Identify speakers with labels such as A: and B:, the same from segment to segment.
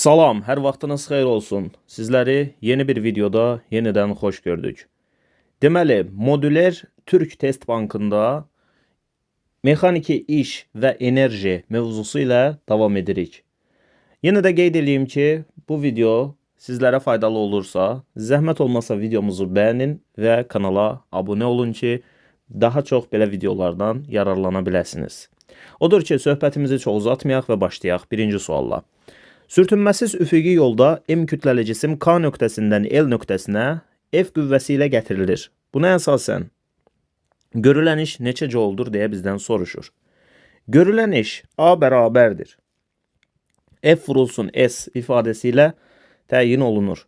A: Salam, hər vaxtınız xeyir olsun. Sizləri yeni bir videoda yenidən xoş gördük. Deməli, Modüler Türk Test Bankında mexaniki iş və enerji mövzusu ilə davam edirik. Yenə də qeyd eləyim ki, bu video sizlərə faydalı olursa, zəhmət olmasa videomuzu bəyənin və kanala abunə olun ki, daha çox belə videolardan yararlana biləsiniz. Odur ki, söhbətimizi çox uzatmayaq və başlayaq birinci sualla. Sürtünməsiz üfüqi yolda M kütləli cisim K nöqtəsindən L nöqtəsinə F qüvvəsi ilə gətirilir. Buna əsasən görülən iş neçə jouldur deyə bizdən soruşur. Görülən iş A bərabərdir F vurulsun S ifadəsi ilə təyin olunur.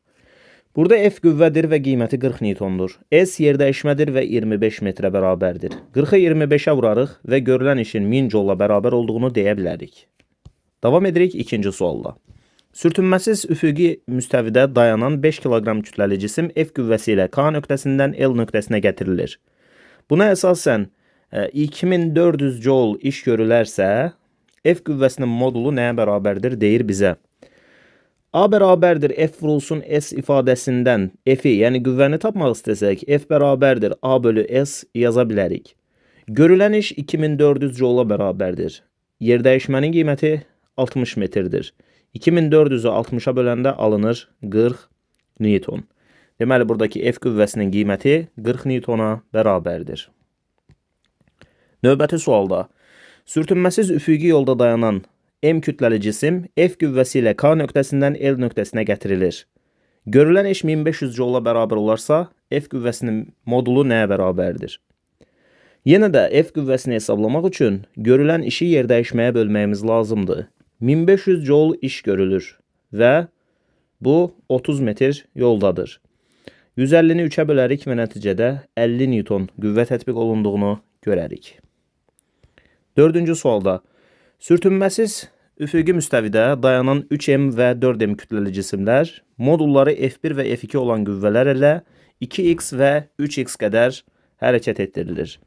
A: Burada F qüvvədir və qiyməti 40 Newtondur. S yerdəyişmədir və 25 metrə bərabərdir. 40-ı 25-ə vurarıq və görülən işin 1000 joula bərabər olduğunu deyə bilərik. Davam edirik ikinci sualla. Sürtünməsiz üfüqi müstəvidə dayanan 5 kiloqram kütləli cisim F qüvvəsi ilə K nöqtəsindən L nöqtəsinə gətirilir. Buna əsasən 2400 joule iş görülərsə, F qüvvəsinin modulu nəyə bərabərdir deyir bizə. A bərabərdir F vurulsun S ifadəsindən F-i, yəni qüvvəni tapmaq istəsək, F bərabərdir A bölü S yaza bilərik. Görülən iş 2400 joula bərabərdir. Yerdəyişmənin qiyməti 60 metrdir. 2400-ü 60-a böləndə alınır 40 Newton. Deməli, buradakı F qüvvəsinin qiyməti 40 Newtona bərabərdir. Növbəti sualda sürtünməsiz üfüqi yolda dayanan M kütləli cisim F qüvvəsi ilə K nöqtəsindən L nöqtəsinə gətirilir. Görülən iş 1500 joula bərabər olarsa, F qüvvəsinin modulu nəyə bərabərdir? Yenə də F qüvvəsini hesablamaq üçün görülən işi yerdəyişməyə bölməyimiz lazımdır. 1500 joule iş görülür və bu 30 metr yoldadır. 150-ni 3-ə bölərik və nəticədə 50 Newton qüvvə tətbiq olunduğunu görərik. Dördüncü sualda sürtünməsiz üfüqi müstəvidə dayanan 3M və 4M kütləli cisimlər modulları F1 və F2 olan qüvvələr ilə 2X və 3X qədər hərəkət etdirilir.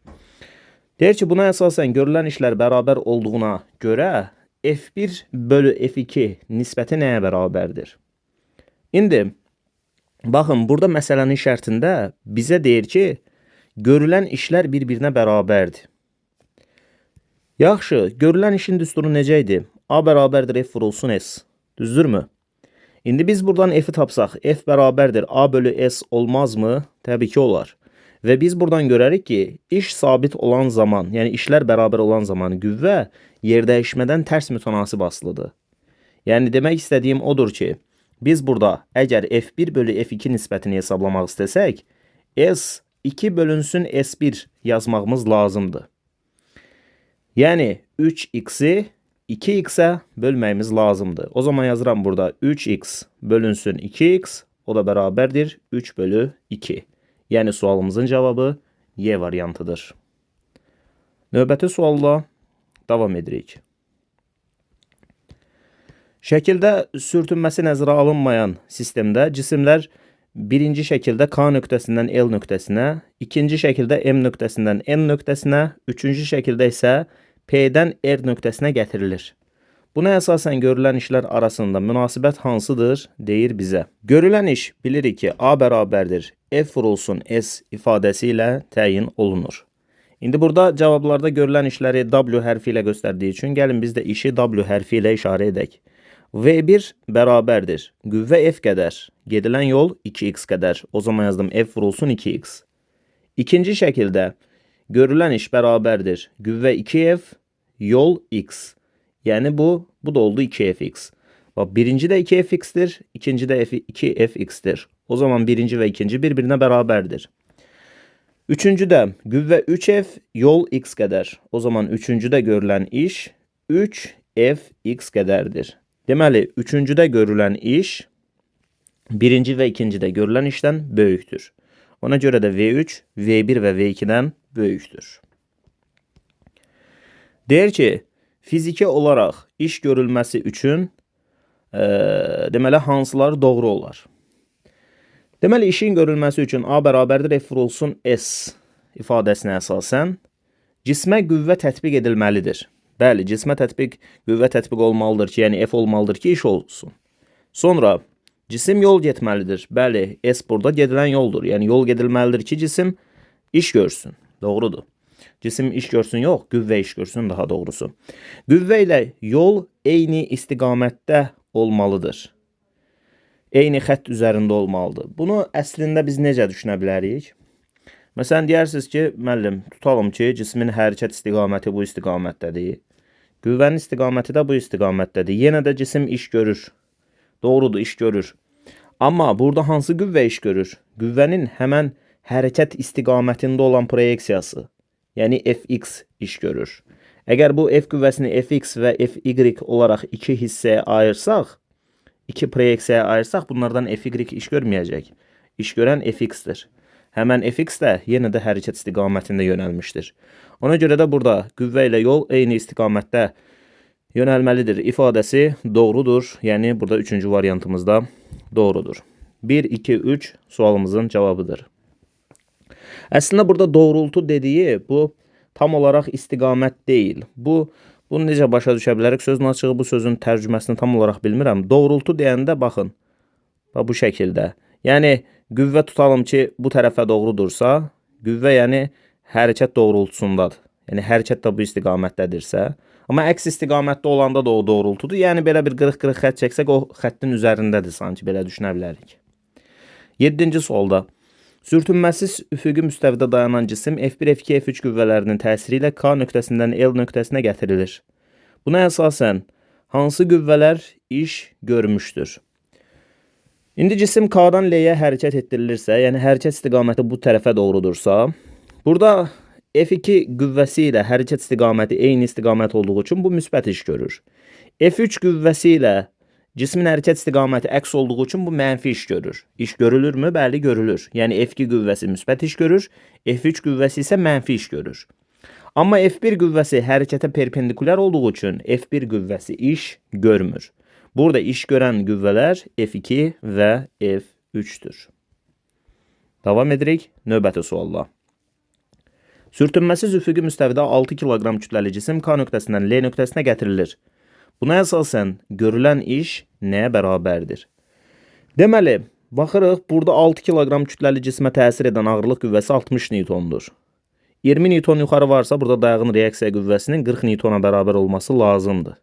A: Deyir ki, buna əsasən görülən işlər bərabər olduğuna görə F1 bölü F2 nisbəti nəyə bərabərdir? İndi, baxın, burada məsələnin şərtində bizə deyir ki, görülən işlər bir-birinə bərabərdir. Yaxşı, görülən işin düsturu necə idi? A bərabərdir F vurulsun S. Düzdürmü? İndi biz buradan F-i tapsaq, F bərabərdir A bölü S olmazmı? Təbii ki, olar. Və biz buradan görərik ki, iş sabit olan zaman, yəni işlər bərabər olan zaman qüvvə yerdəyişmədən tərs mütənasib asılıdır. Yəni demək istədiyim odur ki, biz burada əgər F1 bölü F2 nisbətini hesablamaq istəsək, S2 bölünsün S1 yazmağımız lazımdır. Yəni 3x-i 2x-ə bölməyimiz lazımdır. O zaman yazıram burada 3x bölünsün 2x, o da bərabərdir 3 bölü 2. Yəni sualımızın cavabı Y variantıdır. Növbəti sualla davam edirik. Şəkildə sürtünməsi nəzərə alınmayan sistemdə cisimlər birinci şəkildə K nöqtəsindən L nöqtəsinə, ikinci şəkildə M nöqtəsindən N nöqtəsinə, üçüncü şəkildə isə P-dən R nöqtəsinə gətirilir. Buna əsasən görülən işlər arasında münasibət hansıdır, deyir bizə. Görülən iş bilirik ki, A bərabərdir F vurulsun S ifadəsi ilə təyin olunur. İndi burada cavablarda görülən işləri W hərfi ilə göstərdiyi üçün gəlin biz də işi W hərfi ilə işarə edək. V1 bərabərdir qüvvə F qədər, gedilən yol 2x qədər. O zaman yazdım F vurulsun 2x. İkinci şəkildə görülən iş bərabərdir qüvvə 2F, yol x. Yəni bu da oldu 2fx. Bax, birinci də 2fx-dir, ikinci də 2fx-dir. O zaman birinci və ikinci bir-birinə bərabərdir. Üçüncü də qüvvə 3f, yol x qədər. O zaman üçüncüdə görülən iş 3fx qədərdir. Deməli, üçüncüdə görülən iş birinci və ikincidə görülən işdən böyükdür. Ona görə də V3, V1 və V2-dən böyükdür. Deyir ki, fiziki olaraq iş görülməsi üçün deməli, hansıları doğru olar? Deməli, işin görülməsi üçün A bərabərdir F vurulsun S ifadəsinə əsasən cismə qüvvə tətbiq edilməlidir. Bəli, cismə qüvvə tətbiq olmalıdır ki, yəni F olmalıdır ki, iş olsun. Sonra cisim yol getməlidir. Bəli, S burada gedilən yoldur. Yəni yol gedilməlidir ki, cisim iş görsün. Doğrudur. Cisim iş görsün yox, qüvvə iş görsün daha doğrusu. Qüvvə ilə yol eyni istiqamətdə olmalıdır. Eyni xətt üzərində olmalıdır. Bunu əslində biz necə düşünə bilərik? Məsələn, deyərsiniz ki, müəllim, tutalım ki, cismin hərəkət istiqaməti bu istiqamətdədir. Qüvvənin istiqaməti də bu istiqamətdədir. Yenə də cisim iş görür. Doğrudur, iş görür. Amma burada hansı qüvvə iş görür? Qüvvənin həmən hərəkət istiqamətində olan proyeksiyası, yəni Fx iş görür. Əgər bu F qüvvəsini Fx və Fy olaraq iki hissəyə ayırsaq, iki proyeksiyaya ayırsaq, bunlardan Fy iş görməyəcək. İş görən Fx-dir. Həmən Fx də yenə də hərəkət istiqamətində yönəlmişdir. Ona görə də burada qüvvə ilə yol eyni istiqamətdə yönəlməlidir ifadəsi doğrudur. Yəni burada üçüncü variantımızda doğrudur. 1, 2, 3 sualımızın cavabıdır. Əslində burada doğrultu dediyi bu tam olaraq istiqamət deyil. Bunu necə başa düşə bilərik? Sözün açığı bu sözün tərcüməsini tam olaraq bilmirəm. Doğrultu deyəndə baxın, bax bu şəkildə. Yəni qüvvə tutalım ki, bu tərəfə doğrudursa, qüvvə yəni hərəkət doğrultusundadır. Yəni hərəkət də bu istiqamətdədirsə, amma əks istiqamətdə olanda da o doğrultudur. Yəni belə bir qırıq-qırıq xətt çəksək, o xəttin üzərindədir sanki, belə düşünə bilərik. 7-ci sualda sürtünməsiz üfüqi müstəvidə dayanan cisim F1, F2, F3 qüvvələrinin təsiri ilə K nöqtəsindən L nöqtəsinə gətirilir. Buna əsasən hansı qüvvələr iş görmüşdür? İndi cisim K-dan L-yə hərəkət etdirilirsə, yəni hərəkət istiqaməti bu tərəfə doğrudursa, burada F2 qüvvəsi ilə hərəkət istiqaməti eyni istiqamət olduğu üçün bu müsbət iş görür. F3 qüvvəsi ilə cismin hərəkət istiqaməti əks olduğu üçün bu mənfi iş görür. İş görülürmü? Bəli, görülür. Yəni F2 qüvvəsi müsbət iş görür, F3 qüvvəsi isə mənfi iş görür. Amma F1 qüvvəsi hərəkətə perpendikulyar olduğu üçün F1 qüvvəsi iş görmür. Burada iş görən qüvvələr F2 və F3-dür. Davam edirik növbəti sualla. Sürtünməsiz üfüqi müstəvidə 6 kiloqram kütləli cisim K nöqtəsindən L nöqtəsinə gətirilir. Buna əsasən görülən iş nəyə bərabərdir? Deməli, baxırıq, burada 6 kiloqram kütləli cismə təsir edən ağırlıq qüvvəsi 60 Newtondur. 20 Newton yuxarı varsa, burada dayağın reaksiya qüvvəsinin 40 Newtona bərabər olması lazımdır.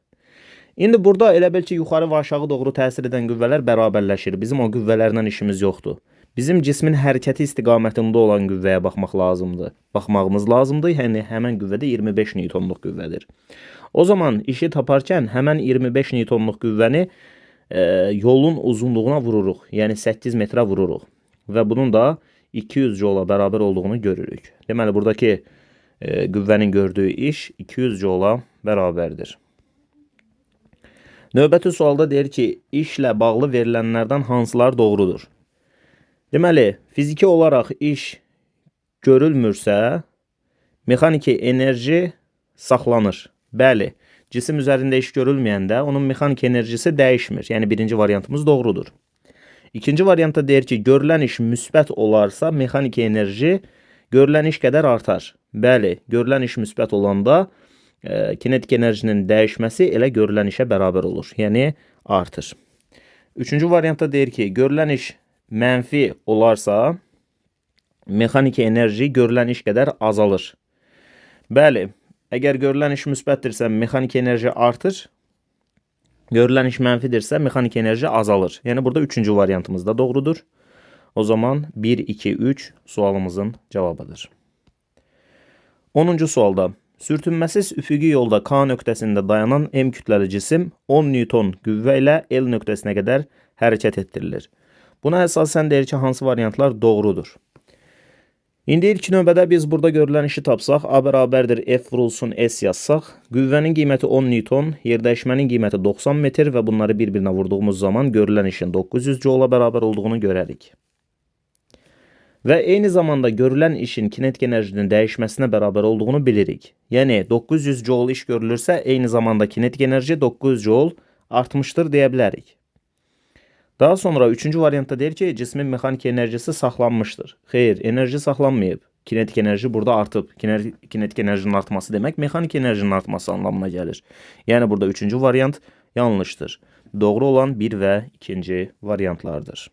A: İndi burada elə bil ki, yuxarı və aşağı doğru təsir edən qüvvələr bərabərləşir. Bizim o qüvvələrlə işimiz yoxdur. Bizim cismin hərəkəti istiqamətində olan qüvvəyə baxmaq lazımdır. Baxmağımız lazımdır. Yəni həmən qüvvə də 25 Newtonluq qüvvədir. O zaman işi taparkən həmən 25 Newtonluq qüvvəni yolun uzunluğuna vururuq. Yəni 8 metrə vururuq. Və bunun da 200 joula bərabər olduğunu görürük. Deməli, buradakı qüvvənin gördüyü iş 200 joula bərabərdir. Növbəti sualda deyir ki, işlə bağlı verilənlərdən hansılar doğrudur? Deməli, fiziki olaraq iş görülmürsə, mexaniki enerji saxlanır. Bəli, cisim üzərində iş görülməyəndə onun mexaniki enerjisi dəyişmir. Yəni, birinci variantımız doğrudur. İkinci variantda deyir ki, görülən iş müsbət olarsa, mexaniki enerji görülən iş qədər artar. Bəli, görülən iş müsbət olanda kinetik enerjinin dəyişməsi elə görülən işə bərabər olur. Yəni, artır. Üçüncü variantda deyir ki, görülən iş mənfi olarsa, mexaniki enerji görülən iş qədər azalır. Bəli, əgər görülən iş müsbətdirsə, mexaniki enerji artır. Görülən iş mənfidirsə, mexaniki enerji azalır. Yəni, burada üçüncü variantımız da doğrudur. O zaman 1, 2, 3 sualımızın cavabıdır. 10-cu sualda sürtünməsiz üfüqi yolda K nöqtəsində dayanan M kütləli cisim 10 Newton qüvvə ilə L nöqtəsinə qədər hərəkət etdirilir. Buna əsasən deyir ki, hansı variantlar doğrudur? İndi ilk növbədə biz burada görülən işi tapsaq, A bərabərdir F vurulsun S yazsaq, qüvvənin qiyməti 10 Newton, yerdəyişmənin qiyməti 90 metr və bunları bir-birinə vurduğumuz zaman görülən işin 900 Joule bərabər olduğunu görərik. Və eyni zamanda görülən işin kinetik enerjinin dəyişməsinə bərabər olduğunu bilirik. Yəni 900 Joule iş görülürsə, eyni zamanda kinetik enerji 900 Joule artmışdır deyə bilərik. Daha sonra üçüncü variantda deyir ki, cismin mexaniki enerjisi saxlanmışdır. Xeyr, enerji saxlanmayıb. Kinetik enerji burada artıb. Kinetik enerjinin artması demək, mexaniki enerjinin artması anlamına gəlir. Yəni burada üçüncü variant yanlışdır. Doğru olan 1 və 2-ci variantlardır.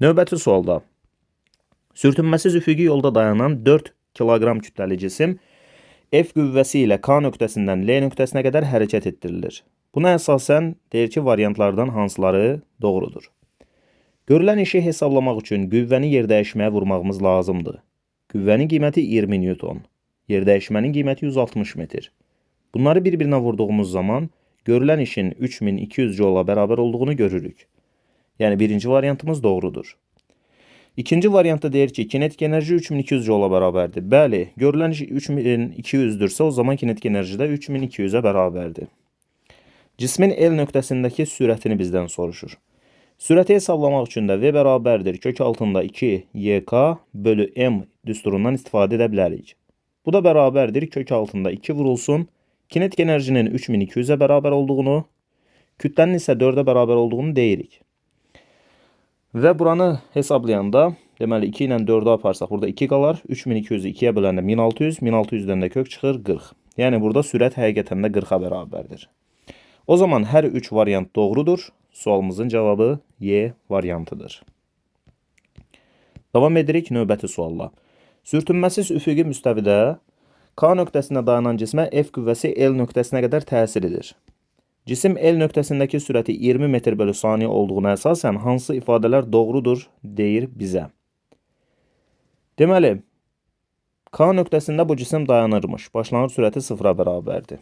A: Növbəti sualda sürtünməsiz üfüqi yolda dayanan 4 kiloqram kütləli cisim F qüvvəsi ilə K nöqtəsindən L nöqtəsinə qədər hərəkət etdirilir. Buna əsasən deyir ki, variantlardan hansıları doğrudur? Görülən işi hesablamaq üçün qüvvəni yerdəyişməyə vurmağımız lazımdır. Qüvvənin qiyməti 20 Newton, yerdəyişmənin qiyməti 160 metr. Bunları bir-birinə vurduğumuz zaman görülən işin 3200 joula bərabər olduğunu görürük. Yəni birinci variantımız doğrudur. İkinci variantda deyir ki, kinetik enerji 3200 joula bərabərdir. Bəli, görülən iş 3200-dürsə, o zaman kinetik enerji də 3200-ə bərabərdir. Cismin L nöqtəsindəki sürətini bizdən soruşur. Sürəti hesablamaq üçün də V bərabərdir kök altında 2 YK bölü M düsturundan istifadə edə bilərik. Bu da bərabərdir kök altında 2 vurulsun. Kinetik enerjinin 3200-ə bərabər olduğunu, kütlənin isə 4-ə bərabər olduğunu deyirik. Və buranı hesablayanda, deməli 2 ilə 4-ü aparsaq, burada 2 qalar. 3200-ü 2-yə böləndə 1600, 1600-dən də kök çıxır 40. Yəni burada sürət həqiqətən də 40-a bərabərdir. O zaman hər 3 variant doğrudur. Sualımızın cavabı Y variantıdır. Davam edirik növbəti sualla. Sürtünməsiz üfüqi müstəvidə K nöqtəsində dayanan cismə F qüvvəsi L nöqtəsinə qədər təsir edir. Cisim L nöqtəsindəki sürəti 20 metr bölü saniyə olduğuna əsasən hansı ifadələr doğrudur deyir bizə. Deməli, K nöqtəsində bu cisim dayanırmış. Başlanğıc sürəti 0-a bərabərdir.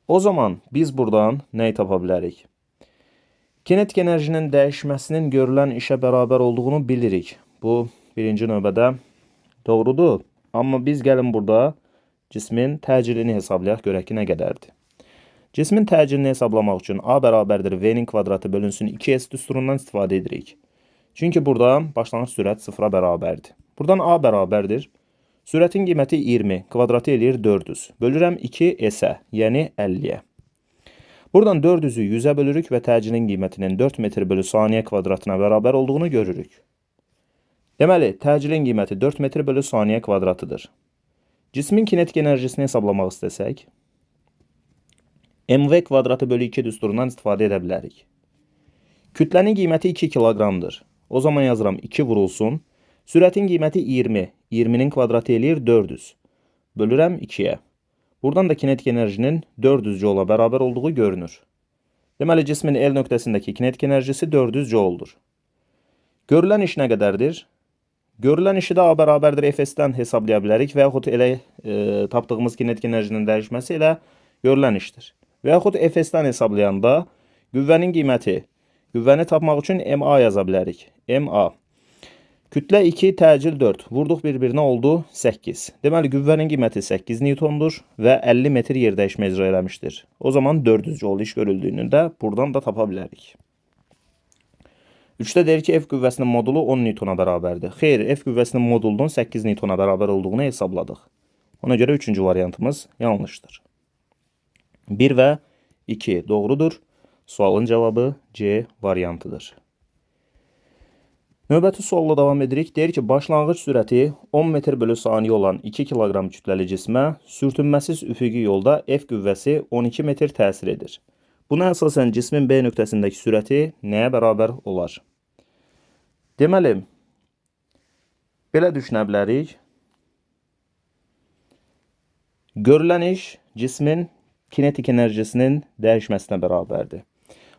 A: O zaman biz buradan nəyi tapa bilərik? Kinetik enerjinin dəyişməsinin görülən işə bərabər olduğunu bilirik. Bu birinci növbədə doğrudur. Amma biz gəlin burada cismin təcilini hesablayaq, görək ki, nə qədərdir. Cismin təcilini hesablamaq üçün A bərabərdir V-nin kvadratı bölünsün 2S düsturundan istifadə edirik. Çünki burada başlanğıc sürət 0-a bərabərdir. Buradan A bərabərdir. Sürətin qiyməti 20, kvadratı eləyir 400. Bölürəm 2S-ə, yəni 50-yə. Buradan 400-ü 100-ə bölürük və təcilin qiymətinin 4 metr bölü saniyə kvadratına bərabər olduğunu görürük. Deməli, təcilin qiyməti 4 metr bölü saniyə kvadratıdır. Cismin kinetik enerjisini hesablamaq istəsək, mv kvadratı bölü 2 düsturundan istifadə edə bilərik. Kütlənin qiyməti 2 kiloqramdır. O zaman yazıram 2 vurulsun. Sürətin qiyməti 20. 20-nin kvadratı eləyir 400. Bölürəm 2-yə. Buradan da kinetik enerjinin 400 joula bərabər olduğu görünür. Deməli, cismin L nöqtəsindəki kinetik enerjisi 400 jouldur. Görülən iş nə qədərdir? Görülən işi də A bərabərdir Fs-dən hesablaya bilərik və yaxud elə tapdığımız kinetik enerjinin dəyişməsi elə görülən işdir. Və yaxud Fs-dən hesablayanda qüvvənin qiyməti, qüvvəni tapmaq üçün MA yaza bilərik. MA. Kütlə 2, təcil 4. Vurduq bir-birinə oldu 8. Deməli, qüvvənin qiyməti 8 Newtondur və 50 metr yerdəyişmə icra eləmişdir. O zaman 400 joule iş görüldüyünü də buradan da tapa bilərik. 3-də deyir ki, F qüvvəsinin modulu 10 Newtona bərabərdir. Xeyr, F qüvvəsinin modulunun 8 Newtona bərabər olduğunu hesabladıq. Ona görə 3-cü variantımız yanlışdır. 1 və 2 doğrudur. Sualın cavabı C variantıdır. Növbəti sualla davam edirik. Deyir ki, başlanğıc sürəti 10 metr bölü saniyə olan 2 kiloqram kütləli cismə sürtünməsiz üfüqi yolda F qüvvəsi 12 metr təsir edir. Buna əsasən cismin B nöqtəsindəki sürəti nəyə bərabər olar? Deməli, belə düşünə bilərik. Görülən iş cismin kinetik enerjisinin dəyişməsinə bərabərdir.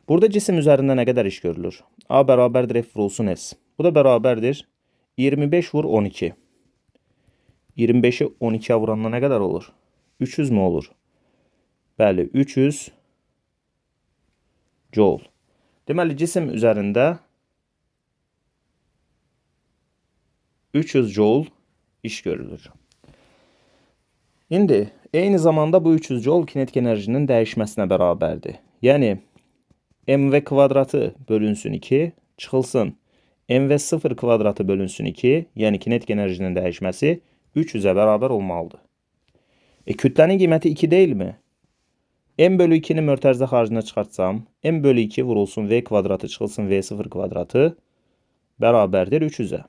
A: Burada cisim üzərində nə qədər iş görülür? A bərabərdir F vurulsun S. Bu da bərabərdir 25 vur 12. 25-i 12-yə vuranda nə qədər olur? 300 mü olur? Bəli, 300 joule. Deməli, cisim üzərində 300 joule iş görülür. İndi eyni zamanda bu 300 joule kinetik enerjinin dəyişməsinə bərabərdir. Yəni mv kvadratı bölünsün 2 çıxılsın. Mv0 kvadratı bölünsün 2, yəni kinetik enerjinin dəyişməsi 300-ə bərabər olmalıdır. Kütlənin qiyməti 2 deyilmi? M bölü 2-ni mötərizə xaricinə çıxartsam, M bölü 2 vurulsun V kvadratı çıxılsın V0 kvadratı bərabərdir 300-ə.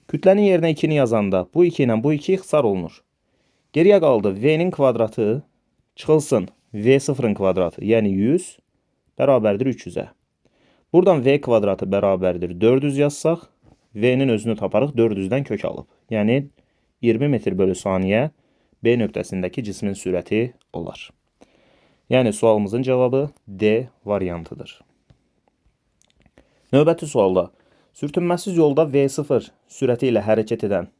A: Kütlənin yerinə 2-ni yazanda bu 2 ilə bu 2 ixtisar olunur. Geriyə qaldı V-nin kvadratı çıxılsın V0-ın kvadratı, yəni 100 bərabərdir 300-ə. Buradan V kvadratı bərabərdir 400 yazsaq, V-nin özünü taparıq 400-dən kök alıb. Yəni 20 metr bölü saniyə B nöqtəsindəki cismin sürəti olar. Yəni sualımızın cavabı D variantıdır. Növbəti sualda sürtünməsiz yolda V0 sürəti ilə hərəkət edən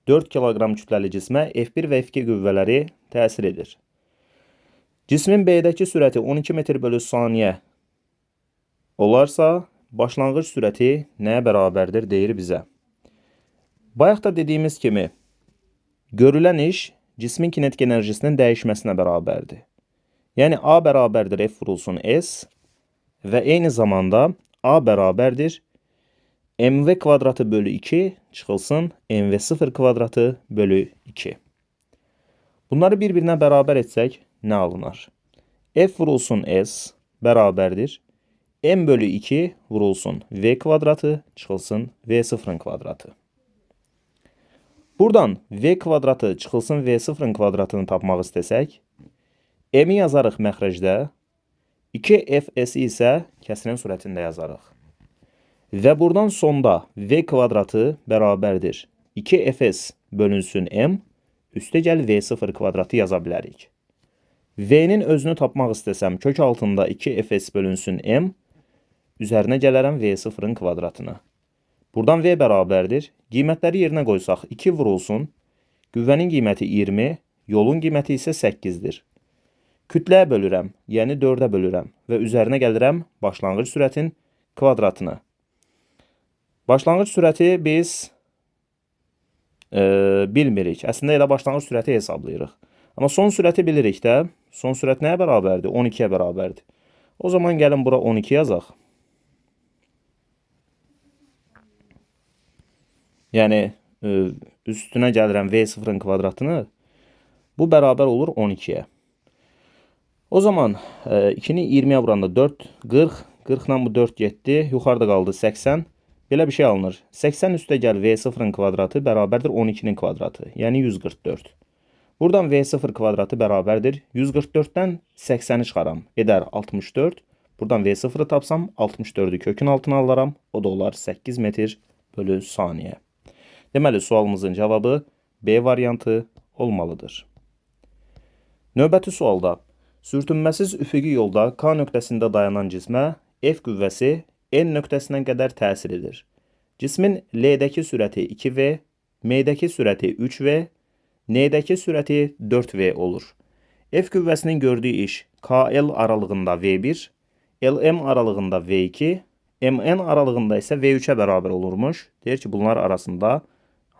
A: 4 kiloqram kütləli cismə F1 və F2 qüvvələri təsir edir. Cismin B-dəki sürəti 12 metr bölü saniyə olarsa, başlanğıc sürəti nəyə bərabərdir deyir bizə. Bayaq da dediyimiz kimi, görülən iş cismin kinetik enerjisinin dəyişməsinə bərabərdir. Yəni A bərabərdir F vurulsun S və eyni zamanda A bərabərdir mv kvadratı bölü 2 çıxılsın mv0 kvadratı bölü 2. Bunları bir-birinə bərabər etsək nə alınar? F vurulsun S bərabərdir m bölü 2 vurulsun v kvadratı çıxılsın v0-ın kvadratı. Buradan v kvadratı çıxılsın v0-ın kvadratını tapmaq istəsək, m-i yazarıq məxrəcdə, 2fs-i isə kəsirin surətində yazarıq. Və buradan sonda v kvadratı bərabərdir 2fs bölünsün m, üstəgəl v0 kvadratı yaza bilərik. V-nin özünü tapmaq istəsəm, kök altında 2fs bölünsün m, üzərinə gələrəm v0-ın kvadratını. Buradan v bərabərdir. Qiymətləri yerinə qoysaq 2 vurulsun. Qüvvənin qiyməti 20, yolun qiyməti isə 8-dir. Kütləyə bölürəm, yəni 4-ə bölürəm və üzərinə gəlirəm başlanğıc sürətin kvadratını. Başlanğıc sürəti biz bilmirik. Əslində elə başlanğıc sürəti hesablayırıq. Amma son sürəti bilirik də. Son sürət nəyə bərabərdir? 12-yə bərabərdir. O zaman gəlin bura 12 yazaq. Yəni üstünə gəlirəm V0-ın kvadratını. Bu bərabər olur 12-yə. O zaman 2-ni 20-yə vuranda 4, 40. 40-la bu 4 getdi. Yuxarıda qaldı 80. Belə bir şey alınır. 80 üstə gəl V0-ın kvadratı bərabərdir 12-nin kvadratı. Yəni 144. Buradan V0 kvadratı bərabərdir. 144-dən 80-i çıxaram. Edər 64. Buradan V0-ı tapsam 64-ü kökün altına alaram. O da olar 8 metr bölü saniyə. Deməli, sualımızın cavabı B variantı olmalıdır. Növbəti sualda sürtünməsiz üfüqi yolda K nöqtəsində dayanan cismə F qüvvəsi N nöqtəsinə qədər təsir edir. Cismin L-dəki sürəti 2V, M-dəki sürəti 3V, N-dəki sürəti 4V olur. F qüvvəsinin gördüyü iş KL aralığında V1, LM aralığında V2, MN aralığında isə V3-ə bərabər olurmuş. Deyir ki, bunlar arasında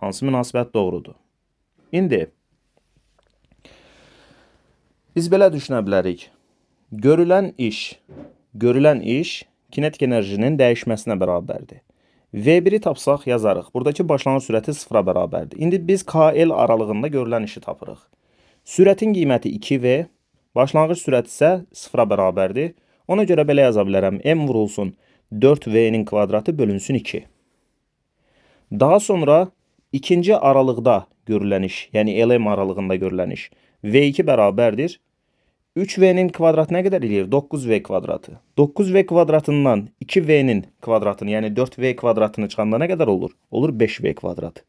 A: hansı münasibət doğrudur? İndi biz belə düşünə bilərik. Görülən iş kinetik enerjinin dəyişməsinə bərabərdir. V1-i tapsaq yazarıq. Buradakı başlanğıc sürəti 0-a bərabərdir. İndi biz KL aralığında görülən işi tapırıq. Sürətin qiyməti 2V, başlanğıc sürət isə 0-a bərabərdir. Ona görə belə yaza bilərəm. M vurulsun 4V-nin kvadratı bölünsün 2. Daha sonra ikinci aralıqda görülən iş, yəni LM aralığında görülən iş V2 bərabərdir. 3V-nin kvadratı nə qədər eləyir? 9V kvadratı. 9V kvadratından 2V-nin kvadratını, yəni 4V kvadratını çıxanda nə qədər olur? Olur 5V kvadratı.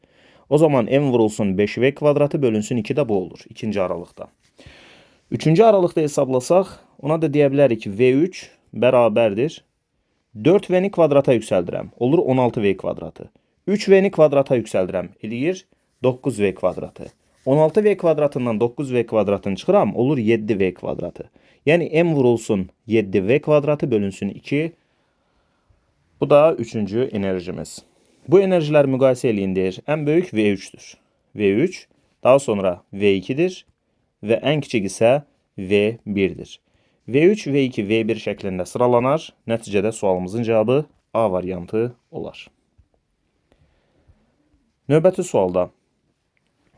A: O zaman M vurulsun 5V kvadratı bölünsün 2 də bu olur ikinci aralıqda. Üçüncü aralıqda hesablasaq, ona da deyə bilərik ki, V3 bərabərdir. 4V-ni kvadrata yüksəldirəm. Olur 16V kvadratı. 3V-ni kvadrata yüksəldirəm. Eləyir 9V kvadratı. 16V kvadratından 9V kvadratını çıxıram, olur 7V kvadratı. Yəni M vurulsun 7V kvadratı bölünsün 2. Bu da üçüncü enerjimiz. Bu enerjiləri müqayisə eləyin deyir. Ən böyük V3-dür. V3, daha sonra V2-dir və ən kiçik isə V1-dir. V3, V2, V1 şəklində sıralanar. Nəticədə sualımızın cavabı A variantı olar. Növbəti sualda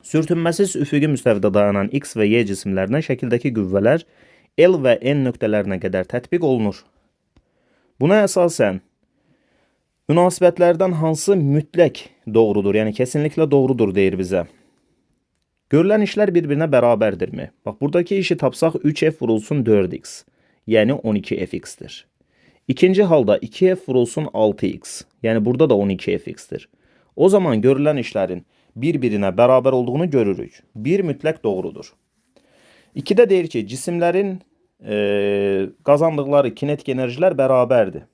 A: sürtünməsiz üfüqi müstəvidə dayanan X və Y cisimlərinə şəkildəki qüvvələr L və N nöqtələrinə qədər tətbiq olunur. Buna əsasən münasibətlərdən hansı mütləq doğrudur, yəni kesinliklə doğrudur deyir bizə. Görülən işlər bir-birinə bərabərdirmi? Bax, buradakı işi tapsaq 3F vurulsun 4X, yəni 12Fx-dir. İkinci halda 2F vurulsun 6X, yəni burada da 12Fx-dir. O zaman görülən işlərin bir-birinə bərabər olduğunu görürük. Bir mütləq doğrudur. 2-də deyir ki, cisimlərin qazandıqları kinetik enerjilər bərabərdir.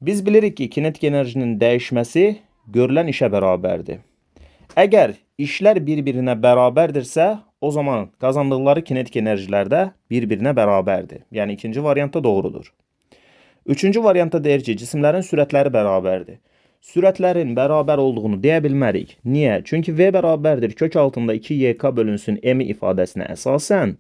A: Biz bilirik ki, kinetik enerjinin dəyişməsi görülən işə bərabərdir. Əgər işlər bir-birinə bərabərdirsə, o zaman qazandıqları kinetik enerjilər də bir-birinə bərabərdir. Yəni ikinci variantda doğrudur. Üçüncü variantda deyir ki, cisimlərin sürətləri bərabərdir. Sürətlərin bərabər olduğunu deyə bilmərik. Niyə? Çünki V bərabərdir kök altında 2YK bölünsün M ifadəsinə əsasən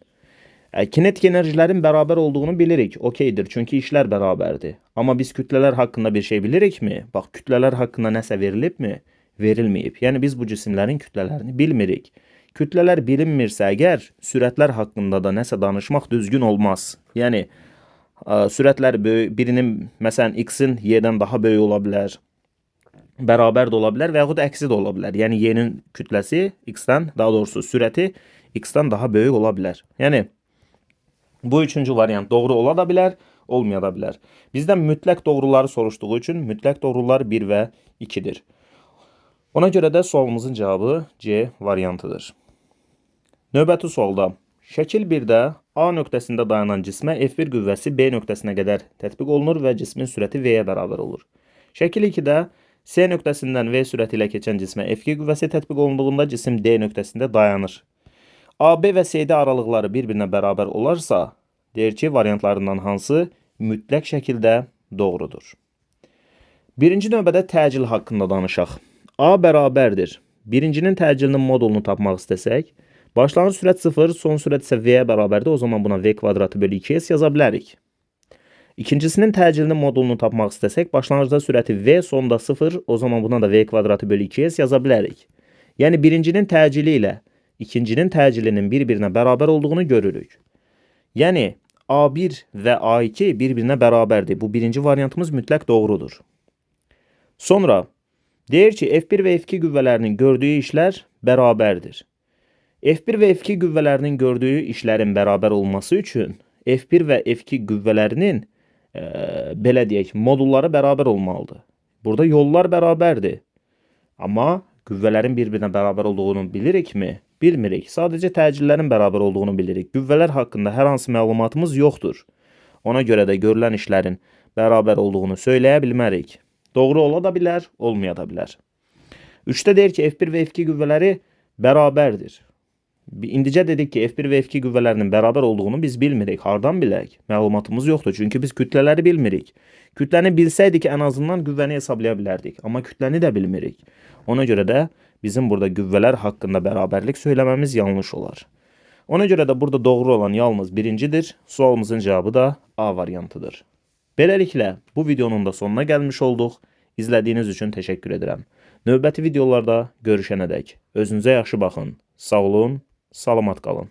A: kinetik enerjilərin bərabər olduğunu bilirik. Okeydir, çünki işlər bərabərdir. Amma biz kütlələr haqqında bir şey bilirikmi? Bax, kütlələr haqqında nəsə verilibmi? Verilməyib. Yəni biz bu cisimlərin kütlələrini bilmirik. Kütlələr bilinmirsə əgər, sürətlər haqqında da nəsə danışmaq düzgün olmaz. Yəni sürətlər böyük, birinin məsələn x-in y-dən daha böyük ola bilər, bərabər də ola bilər və yaxud əksi də ola bilər. Yəni y-nin kütləsi x-dən, daha doğrusu sürəti x-dən daha böyük ola bilər. Yəni bu üçüncü variant doğru ola da bilər, olmaya da bilər. Bizdən mütləq doğruları soruşduğu üçün mütləq doğrular 1 və 2-dir. Ona görə də sualımızın cavabı C variantıdır. Növbəti sualda şəkil 1-də A nöqtəsində dayanan cismə F1 qüvvəsi B nöqtəsinə qədər tətbiq olunur və cismin sürəti V-yə bərabər olur. Şəkil 2-də C nöqtəsindən V sürəti ilə keçən cismə F2 qüvvəsi tətbiq olunduğunda cisim D nöqtəsində dayanır. AB və CD aralıqları bir-birinə bərabər olarsa, deyir ki, variantlarından hansı mütləq şəkildə doğrudur? Birinci növbədə təcil haqqında danışaq. A bərabərdir. Birincinin təcilinin modulunu tapmaq istəsək, başlanğıc sürət 0, son sürət isə V-yə bərabərdir. O zaman buna V kvadratı bölü 2S yaza bilərik. İkincisinin təcilinin modulunu tapmaq istəsək, başlanğıcda sürəti V, sonda 0, o zaman buna da V kvadratı bölü 2S yaza bilərik. Yəni birincinin təcili ilə ikincinin təcilinin bir-birinə bərabər olduğunu görürük. Yəni A1 və A2 bir-birinə bərabərdir. Bu birinci variantımız mütləq doğrudur. Sonra deyir ki, F1 və F2 qüvvələrinin gördüyü işlər bərabərdir. F1 və F2 qüvvələrinin gördüyü işlərin bərabər olması üçün F1 və F2 qüvvələrinin belə deyək, modulları bərabər olmalıdır. Burada yollar bərabərdir. Amma qüvvələrin bir-birinə bərabər olduğunu bilirikmi? Bilmirik. Sadəcə təcillərin bərabər olduğunu bilirik. Qüvvələr haqqında hər hansı məlumatımız yoxdur. Ona görə də görülən işlərin bərabər olduğunu söyləyə bilmərik. Doğru ola da bilər, olmaya da bilər. 3-də deyir ki, F1 və F2 qüvvələri bərabərdir. İndicə dedik ki, F1 və F2 qüvvələrinin bərabər olduğunu biz bilmirik. Hardan bilək? Məlumatımız yoxdur. Çünki biz kütlələri bilmirik. Kütləni bilsəydik ən azından qüvvəni hesablaya bilərdik. Amma kütləni də bilmirik. Ona görə də bizim burada qüvvələr haqqında bərabərlik söyləməmiz yanlış olar. Ona görə də burada doğru olan yalnız birincidir. Sualımızın cavabı da A variantıdır. Beləliklə, bu videonun da sonuna gəlmiş olduq. İzlədiyiniz üçün təşəkkür edirəm. Növbəti videolarda görüşənədək özünüzə yaxşı baxın. Sağ olun, salamat qalın.